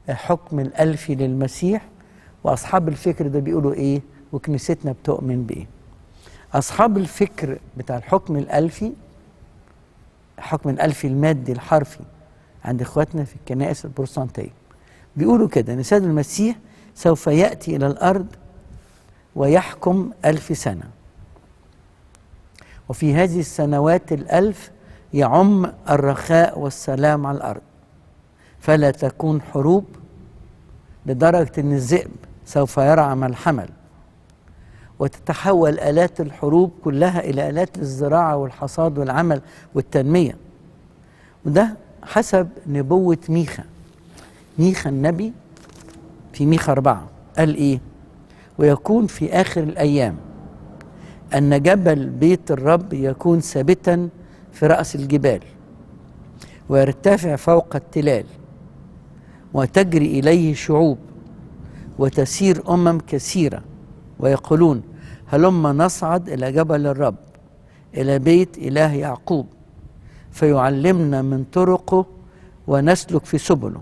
حكم الألفي للمسيح، وأصحاب الفكر ده بيقولوا إيه، وكنيستنا بتؤمن بإيه. أصحاب الفكر بتاع الحكم الألفي، الحكم الألفي المادي الحرفي عند إخواتنا في الكنائس البروتستانتية، بيقولوا كده إن السيد المسيح سوف يأتي إلى الأرض ويحكم 1000 سنة، وفي هذه السنوات 1000 يعم الرخاء والسلام على الأرض، فلا تكون حروب، لدرجة أن الذئب سوف يرعى الحمل، وتتحول آلات الحروب كلها إلى آلات للزراعة والحصاد والعمل والتنمية. وده حسب نبوة ميخا. ميخا النبي في ميخا 4 قال إيه؟ ويكون في آخر الأيام أن جبل بيت الرب يكون ثابتا في رأس الجبال، ويرتفع فوق التلال، وتجري إليه شعوب، وتسير كثيرة، ويقولون هلما نصعد إلى جبل الرب، إلى بيت إله يعقوب، فيعلمنا من طرقه ونسلك في سبله،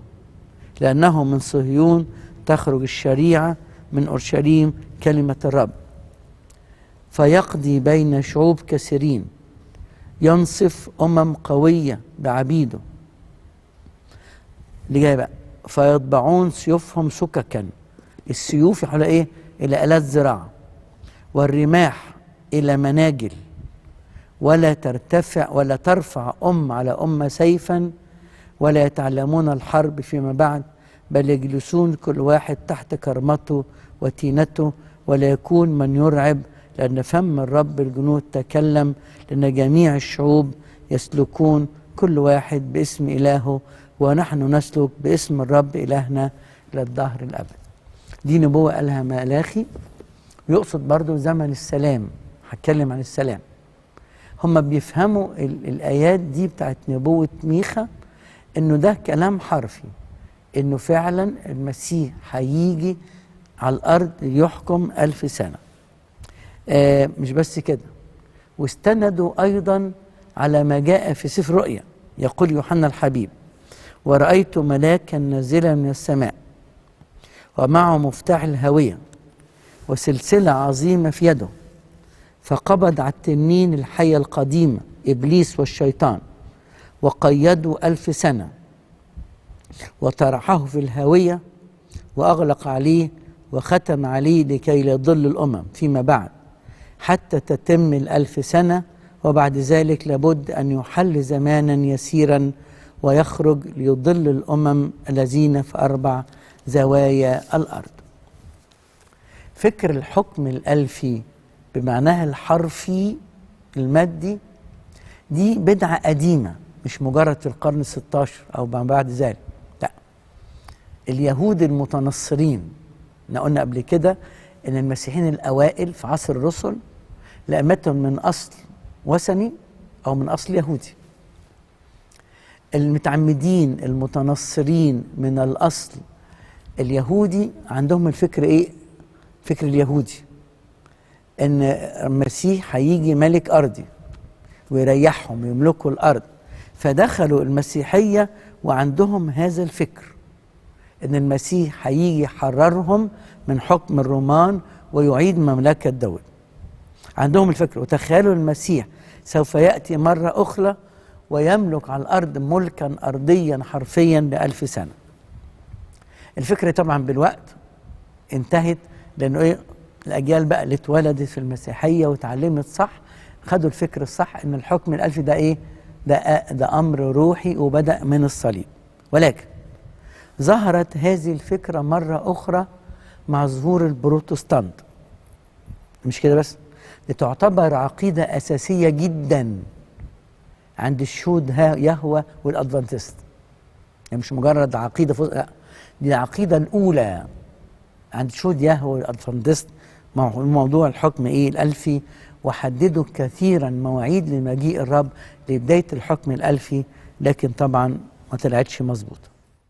لأنه من صهيون تخرج الشريعة، من أورشليم كلمة الرب. فيقضي بين شعوب كثيرين، ينصف قوية بعبيده. اللي جاي بقى، فيطبعون سيوفهم سككا، السيوف يحولها إيه؟ إلى آلات زراعة، والرماح إلى مناجل، ولا ترتفع ولا ترفع على أمة سيفا، ولا يتعلمون الحرب فيما بعد، بل يجلسون كل واحد تحت كرمته وتينته، ولا يكون من يرعب، لأن فم الرب الجنود تكلم، لأن جميع الشعوب يسلكون كل واحد باسم إلهه، ونحن نسلك باسم الرب إلهنا للدهر الأبد. دي نبوة قالها ملاخي، يقصد برضو زمن السلام. هتكلم عن السلام. هم بيفهموا الآيات دي بتاعت نبوة ميخا إنه ده كلام حرفي، إنه فعلا المسيح هيجي على الأرض يحكم 1000 سنة. مش بس كده، واستندوا أيضا على ما جاء في سفر رؤيا. يقول يوحنا الحبيب: ورأيت ملاكا نازلا من السماء، ومعه مفتاح الهاوية وسلسلة عظيمة في يده، فقبض على التنين الحية القديمة إبليس والشيطان، وقيده 1000 سنة، وطرحه في الهاوية، وأغلق عليه وختم عليه لكي لا يضل الأمم فيما بعد، حتى تتم 1000 سنة، وبعد ذلك لابد أن يحل زمانا يسيرا ويخرج ليضل الأمم الذين في 4 زوايا الأرض. فكر الحكم الألفي بمعناها الحرفي المادي دي بدعة قديمة، مش مجرد في القرن 16 أو بعد ذلك. لا، اليهود المتنصرين، احنا قلنا قبل كده إن المسيحيين الأوائل في عصر الرسل لأمتهم من أصل وثني أو من أصل يهودي. المتعمدين المتنصرين من الأصل اليهودي عندهم الفكر إيه؟ فكر اليهودي إن المسيح هيجي ملك أرضي ويريحهم ويملكوا الأرض، فدخلوا المسيحية وعندهم هذا الفكر إن المسيح هيجي يحررهم من حكم الرومان ويعيد مملكة داود. عندهم الفكر، وتخيلوا المسيح سوف يأتي مرة أخرى ويملك على الأرض ملكا أرضيا حرفيا ل1000 سنة. الفكرة طبعا بالوقت انتهت، لأنه إيه؟ الأجيال بقى اللي اتولدت في المسيحية وتعلمت صح خدوا الفكر الصح إن الحكم الألفي ده إيه؟ ده أمر روحي وبدأ من الصليب. ولكن ظهرت هذه الفكرة مرة أخرى مع ظهور البروتستانت. مش كده بس، دي تعتبر عقيدة أساسية جدا عند الشهود يهوه والأدفانتست. يعني مش مجرد عقيدة لا، دي العقيدة الأولى عند شهود يهوه والأدفانتست، موضوع الحكم إيه؟ الألفي. وحددوا كثيرا مواعيد لمجيء الرب لبداية الحكم الألفي، لكن طبعا ما طلعتش مظبوطة.